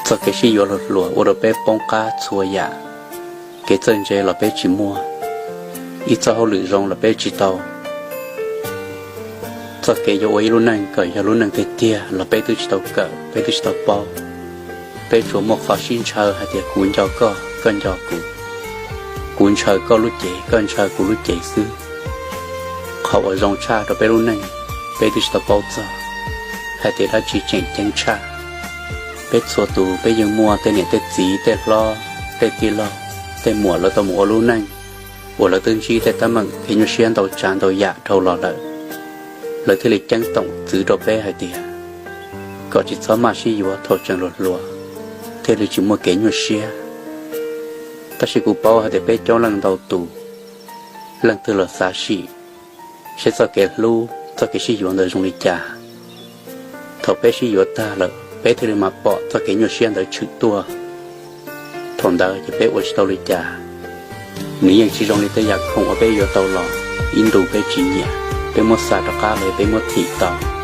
Txoj kev sib yuav hluas hluas ua rau peb poob qab txhua yam. Kev txawj ntse los peb tsis muaj, ib txoj hauj lwm zoo los peb tsis tau, txoj kev yuav ua ib lub neej kom yog lub neej tiag tiag los peb twb tsis tau kawm, peb twb tsis tau paub. Peb tsuas muaj qhov sib ntshaw hais tias kuv nco koj, koj nco kuv, kuv ntshaw koj lub cev, koj ntshaw kuv lub cev xwb. Qhov uas zoo tshaj rau peb lub neej, peb twb tsis tau paub txog hais tias dab tsi tseem ceeb tshaj. Peb txhua tus peb yeej muaj tej niam tej txiv, tej hlob, tej tij laug, tej muam lawv tau mus ua lub neej uas lawv twb ntsib tej teeb meem kev nyuaj siab ntau tsav ntau yam dhau los lawm, lawv thiaj li ceeb toom txwv rau peb hais tias kom tsis txhob maj sib yuav thaum tseem hluas hluas, thiaj li tsis muaj kev nyuaj siab. Tab sis kuv paub hais tias peb coob leej ntau tus, leej twg los xav sim seb txoj kev hlub, txoj kev sib yuav ntawd zoo li cas. Thaum peb sib yuav tag lawm peb thiaj li mam pom txoj kev nyuaj siab ntawd tshwm tuaj. Thaum ntawd ces peb ua tsis tau li cas. Nws yeej tsis zoo li tej yam khoom uas peb yuav tau los, ib ntus peb tsis nyiam, peb muab xa rov qab los peb muab thim tau.